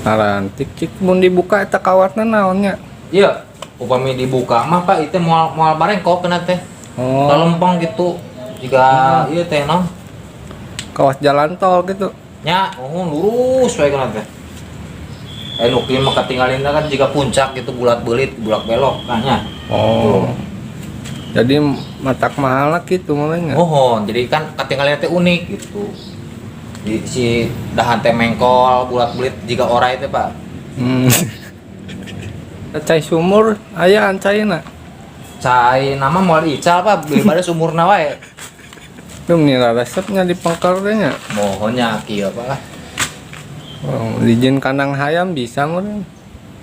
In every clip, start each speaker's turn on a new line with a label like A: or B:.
A: Narantik cik mun dibuka eta kawatna naonnya?
B: Iya, upami dibuka mah, Pak, itu moal moal barengkok kena teh.
A: Oh,
B: Lalempeng gitu. Jika iya teh non.
A: Kawas jalan tol gitu.
B: Nya, oh, lurus we kena teh. Eh, nu kieu mah katinggalina kan jiga puncak gitu, bulat belit, bulak belok kan nya.
A: Oh. Jadi matak mahal gitu mulainya.
B: Mohon, jadi kan katinggalina teh unik gitu. Di, si dahan teh mengkol, bulat belit jiga orai teh, Pak.
A: Cai sumur aya caina?
B: Cai nama moal ical, Pak, beli pada sumurna wae.
A: Duh, nih resepnya di pengker teh nya.
B: Mohonnya kieu, Pak lah.
A: Oh, dijieun kandang hayam bisa meureun.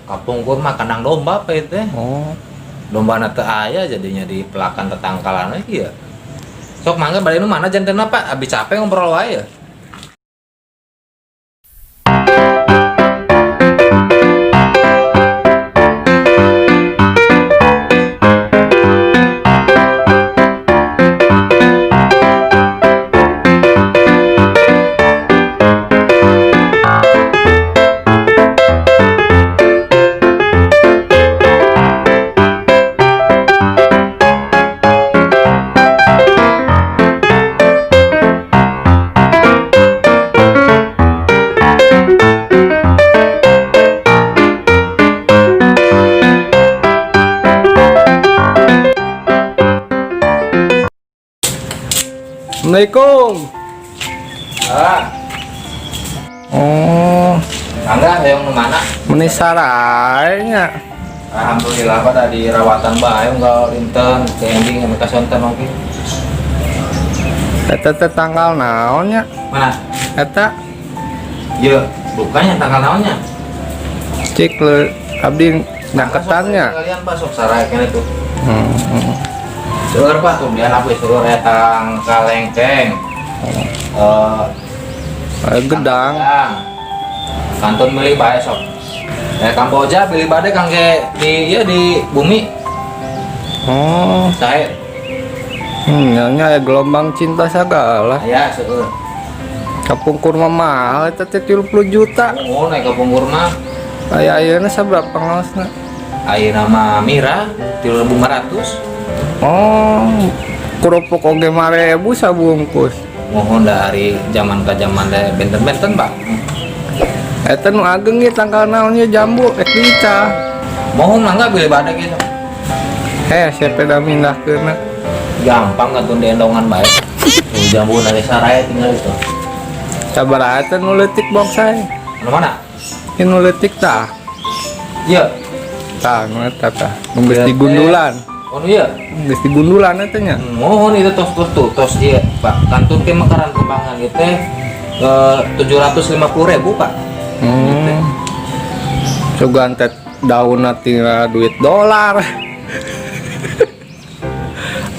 B: Kapungkur mah kandang domba apa itu teh.
A: Oh.
B: Domba teu aya, jadinya di pelakan tetangkalan lagi ya. Sok mangga, bade nu mana jantenna, Pak? Abi capek ngobrol wae ya.
A: Assalamualaikum.
B: Ah,
A: Oh,
B: mangga, hayang nu mana?
A: Meni sarae nya.
B: Alhamdulillah, Pak, tadi rawatan bae unggal dinten ke ending ame kasonten oge.
A: Eta teh tanggal naon nya?
B: Mana?
A: Eta.
B: Ye, bukannya tanggal naonnya?
A: Cik le abdi nyaketannya.
B: Kalian, Pak, sok sarae keneh tuh. Seueur, Pak, tuh dia aku seueur eta tangkal lengkeng. Eh,
A: Eh, gedang.
B: Kantun milih bae sok. Eh, Kamboja pilih bade kangge di ieu di bumi.
A: Oh,
B: Sae.
A: Nya aya gelombang cinta sagala.
B: Aya seueur.
A: Kapungkur mah mahal eta teh 30 juta.
B: Oh, naik kapungkur mah.
A: Aya ayeuna sabaraha pangaosna?
B: Ayeuna mah mirah 3.500.
A: Oh, kerupuk oge 5.000 sabungkus.
B: Mohon dari zaman ke zaman teh benten-benten, Pak.
A: Eta nu ageng ge tangkal naonnya jambu ek diical.
B: Mohon mangga bilih bade gitu.
A: Eh, sepeda mindahkeunna.
B: Gampang kan tuh endongan bae. Tuh jambu dari saraya tinggal itu.
A: Sabaraha eta nu leutik bongsai?
B: Anu mana?
A: Ini nu leutik tah.
B: Iya.
A: Tah, nu eta tah. Nu geus
B: Iya, teh.
A: digundulan.
B: Oh iya.
A: Geus digundulan eta nya.
B: Mohon itu tos tos tuh tos iya, Pak. Kantun ke mekaran kembangan itu 750.000, Pak.
A: Sugan teh daunna tinggal duit dolar.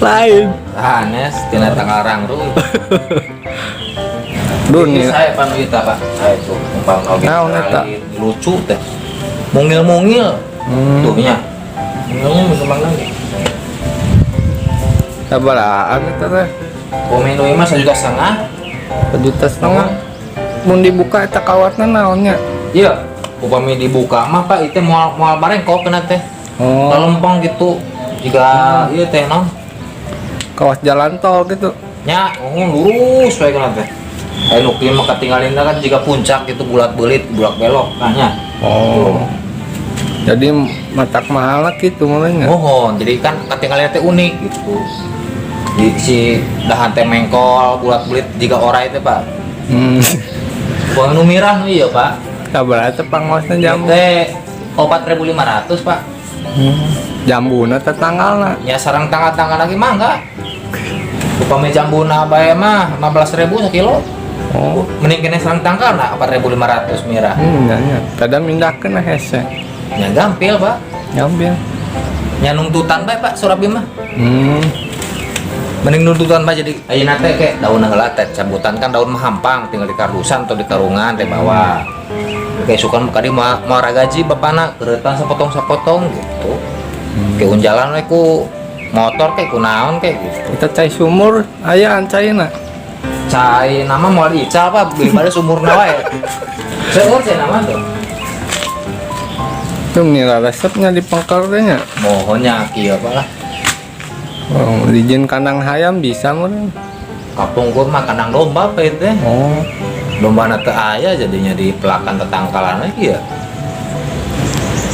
A: Lain.
B: Hanes tina tanggal rangru.
A: Duh
B: Ini
A: nih.
B: saya panuita, Pak. Saya tuh umpam oge.
A: Naon eta?
B: Lucu teh. Mungil-mungil. Tuh nya. Mungilnya berkembang lagi.
A: Sabarahaan eta teh?
B: Komen we mah 1,5 juta.
A: 1,5 juta. Mun dibuka eta kawatna naonnya?
B: Iya, upami dibuka mah, Pak, itu moal moal barengkok kena teh.
A: Oh,
B: Lalempeng gitu. Jika iya teh non.
A: Kawas jalan tol gitu.
B: Nya, oh, lurus we kena teh. Eh, nu kieu mah katinggalina kan jiga puncak gitu, bulat belit, bulak belok kan nya.
A: Oh. Jadi matak mahal gitu mulainya.
B: Mohon, jadi kan katinggalina teh unik gitu. Di, si dahan teh mengkol, bulat belit jiga orai teh, Pak. Buang nu mirah nu iya, Pak.
A: Sabaraha teh pangaosna
B: Jambu
A: jambu?
B: Teh 4.500, Pak.
A: Jambuna teh tanggalna.
B: Ya sarang tanggal-tanggal lagi mah enggak. Upami jambuna bae mah 15.000 sakilo.
A: Oh.
B: Mending kene sarang tangkal nah 4.500 mirah.
A: Nya nya. Kadang mindahkeun hese.
B: Ya gampil, Pak.
A: Ngambil.
B: Nya nungtutan bae, Pak, surabi mah. Mending nuntutan bae, jadi ayeuna teh kayak daun heula teh cabutan kan daun mah hampang tinggal di kardusan atau di karungan teh bawa. Kayak sukan kadi mau mau gaji bapana kereutan sapotong-sapotong gitu. Kayak unjalan we ku motor kayak ku naon kayak gitu.
A: Kita cai sumur aya caina?
B: Cai nama moal ical, Pak, beli pada sumurna wae. Seueur cai nama tuh.
A: Itu nilai resepnya di pengker teh nya.
B: Mohonnya kieu apa lah.
A: Oh, dijieun kandang hayam bisa meureun.
B: Kapungkur mah kandang domba apa itu teh.
A: Oh,
B: Domba teu aya jadinya di pelakan tetangkalan lagi ya.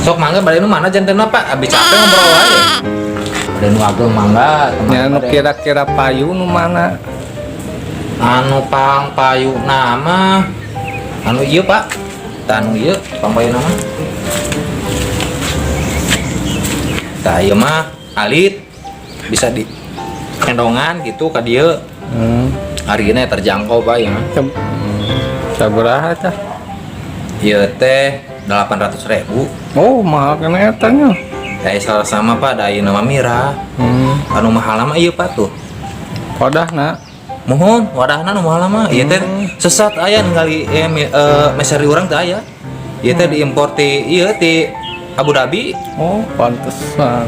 B: Sok mangga bade nu mana janten Pak? Abi capek ngobrol wae. Bade nu ageng mangga teman
A: nya nu
B: bade.
A: Kira-kira payu nu mana?
B: Anu pang payu nama anu ieu Pak. Tah anu ieu pang payu nama. Tah ieu mah alit bisa di kendongan gitu ka dieu. Harganya terjangkau Pak ya.
A: Sabaraha tah?
B: Ieu teh 800.000.
A: Oh, mahal kana eta nya.
B: Eh salah sama Pak, da ieu nama mirah. Anu mahal mah ieu Pak tuh.
A: Wadahna.
B: Mohon, wadahna nu mahal mah. Ieu teh sesat aya ningali meser di urang teh aya. Ieu teh diimpor ti ieu ti Abu Dhabi.
A: Oh, pantesan.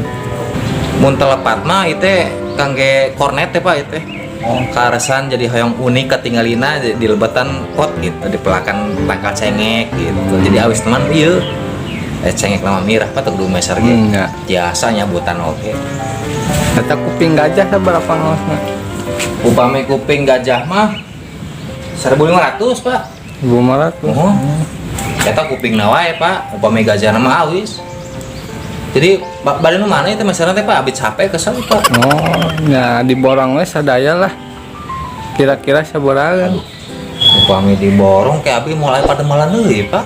B: Mun telepat mah ieu teh kangge kornet teh Pak ieu teh.
A: Oh.
B: Karesan jadi hoyong unik katinggalina di lebetan pot gitu, di pelakan tangkal cengek gitu. Jadi awis teman ieu. Cengek lama mirah Pak teu kudu meser ge.
A: Ya.
B: Biasa nyabutan oge.
A: Eta kuping gajah sabaraha ngaosna?
B: Upami kuping gajah mah 1.500 Pak.
A: 1500.
B: Oh. Eta kuping wae Pak, upami gajah mah awis. Jadi bade nu mana itu masalah teh Pak, abis capek kesel Pak.
A: Oh, ya diborong we sadaya lah. Kira-kira sabaraha?
B: Upami diborong kayak abi mulai pada malam deui Pak.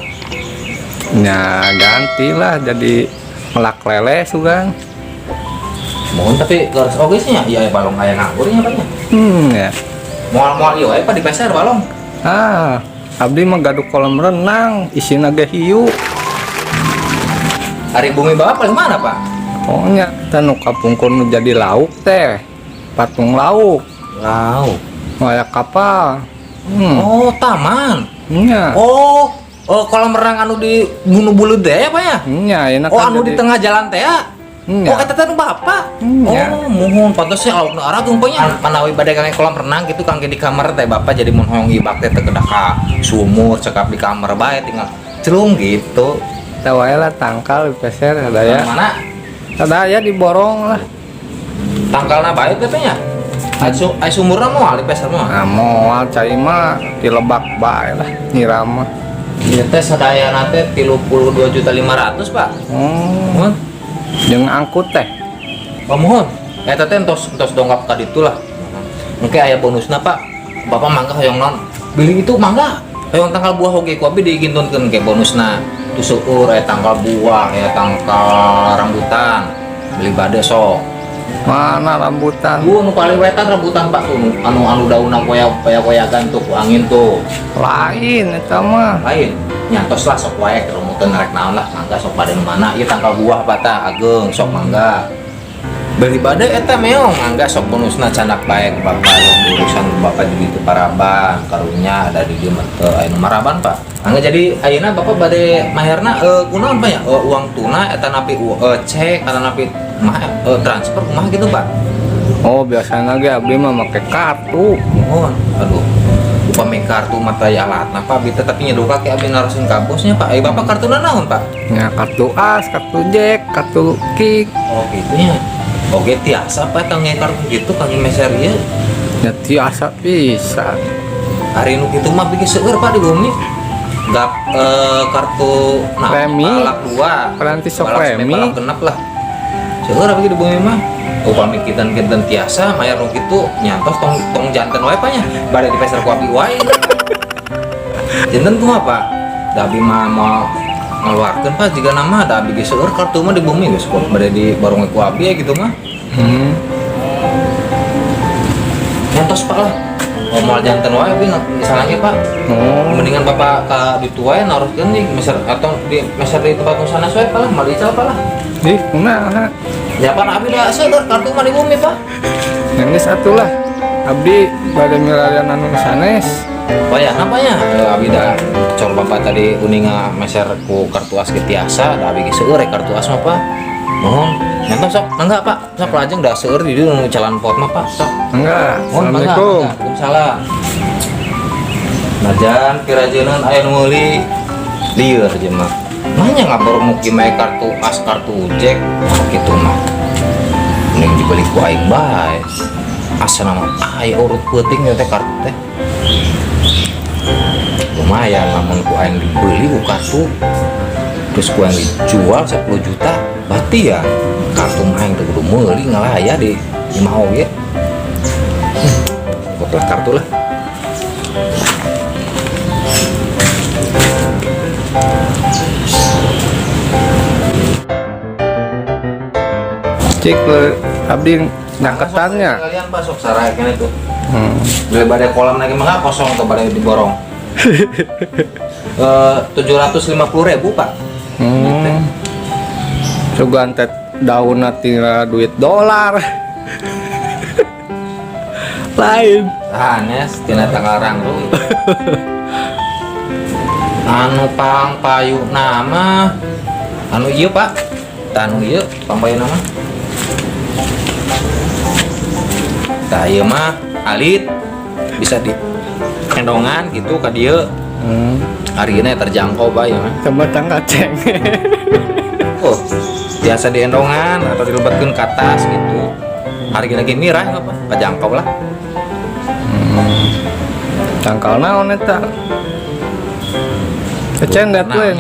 A: Ya gantilah jadi melak lele sugan.
B: Mohon tapi garis oge sih nya, iya balong aya nganggur nya Pak nya.
A: Ya.
B: Moal-moal ieu wae Pak di pasar balong.
A: Ah, abdi mah gaduh kolam renang, isina ge hiu.
B: Hari bumi bapak paling mana Pak?
A: Oh nya, teh nu kapungkur nu jadi lauk teh. Patung lauk,
B: Lauk.
A: aya kapal.
B: Oh, taman.
A: Nya.
B: Oh, oh kolam renang anu di Gunung Buleud teh ya Pak ya?
A: Nya, enak
B: Oh,
A: kan
B: anu di tengah jalan teh ya?
A: Nya.
B: Oh, eta teh nu bapak.
A: Nya.
B: Oh, muhun pantes sih laukna arageung Pak nya. Manawi bade kangge kolam renang gitu kangge di kamar teh bapak jadi mun hoyong ibak teh teu kedah ka sumur cekap di kamar bae tinggal celung gitu.
A: Teh wae lah tangkal peser sadaya.
B: Mana?
A: Sadaya diborong lah.
B: Tangkalna bae teh nya. Ai sumurna moal di peser mah.
A: Nah, moal cai mah dilebak bae lah nyiram mah.
B: Ieu teh sadayana teh 32.500.000, Pak.
A: Oh,
B: Muhun.
A: jeung angkut teh.
B: Oh, muhun. Eta teh entos entos dongkap ka ditu lah. Engke aya bonusna, Pak. Bapak mangga hoyong naon? Beli itu mangga. Hoyong tangkal buah oge ku abi digintunkeun ke bonusna. Tu seueur aya tangkal buah, aya tangkal rambutan. Beli bade sok.
A: Mana rambutan?
B: Nu paling wetan rambutan Pak tuh anu anu daunna koyak-koyakan tuh ku angin tuh.
A: Lain eta mah.
B: Lain. Nyantos lah sok wae remutan rek naon lah mangga sok bade nu mana. Ieu tangkal buah Pak tah ageng sok mangga. Beli bade eta meong mangga sok bonusna canak bae ku bapak yang urusan bapak di ditu paraban karunya ada di dieu mah teu aya nu maraban Pak. Mangga jadi ayeuna bapak bade maherna kunaon Pak ya? Uang tunai eta napi cek eta napi kumaha transfer kumaha gitu Pak.
A: Oh, biasana ge abdi mah make kartu.
B: Mohon, aduh. Upami kartu mata ya alatna Pak abi teh tapi nyeduka ke abi narusin ka bosnya Pak. Bapak kartuna naon Pak?
A: Ya kartu as, kartu jack, kartu kick.
B: Oh gitu nya. Oke tiasa Pak tangge kartu gitu kangge meser ieu.
A: Ya tiasa bisa.
B: Hari nu kitu mah bikin seueur Pak di bumi. Gap kartu nah,
A: Premi.
B: Balak 2.
A: Peranti sok
B: Balak sampai
A: premi.
B: Balak genep lah. Seueur abi di bumi mah. Upami kinten-kinten tiasa mayar nu kitu nyantos tong tong janten wae Pak nya. Bade di peser ku abi wae. Janten kumaha Pak? Da abi mah moal ngaluarkeun Pak jiga nama da abi ge seueur kartu mah di bumi geus bade di barong ku abi ya gitu mah. Nyantos Pak lah. Oh, moal janten wae abi misalnya Pak.
A: Oh.
B: Mendingan Bapak ka ditu wae naroskeun di meser atau di meser di tempat nu sanes wae Pak lah, moal ical Pak lah.
A: Ih, kumaha?
B: Ya Pak, abi da seueur kartu mah di bumi Pak.
A: Yang geus atuh lah. Abdi bade milarian anu sanes.
B: Wayahna Pak nya? Abi da cor Bapak tadi uninga meser ku kartu as ge tiasa, da abi ge seueur kartu as mah Pak. Mohon, nyantos sok, mangga Pak. Sok lajeng da seueur di dieu nu jalan pot mah Pak. Sok.
A: Enggak.
B: Mohon, mangga,
A: Assalamualaikum.
B: mangga. Waalaikumsalam. Najan pirajeuneun aya nu meuli lieur jeung mah. Nanya nggak baru mau gimana kartu as, kartu ojek gitu mah. Mending dibeli ku aing bae. Asa nama aya urut peuting ya teh kartu teh. Lumayan lamun ku aing dibeli ku kartu terus ku aing dijual 10 juta, berarti ya kartu mah aing teh kudu meuli ngalaya di imah oge. Lah kartu lah.
A: Cik le, abdi nyangketannya.
B: Kalian pasok sarai kan itu. Beli badai kolam lagi mah kosong tuh badai diborong. 750.000, Pak.
A: Sugan teh daun tinggal duit dolar. Lain.
B: Sanes tina tanggal rangru. Anu pang payu nama anu ieu, Pak. Tah anu ieu pang payu nama. Tah ieu mah alit bisa di kendongan gitu ka dieu. Harganya terjangkau, Pak, ya mah.
A: Sama tangga ceng.
B: Oh, biasa diendongan atau dilebetkeun ke atas gitu. Harganya lagi mirah apa? Kejangkau lah.
A: Tangkal naon eta? Cendet we.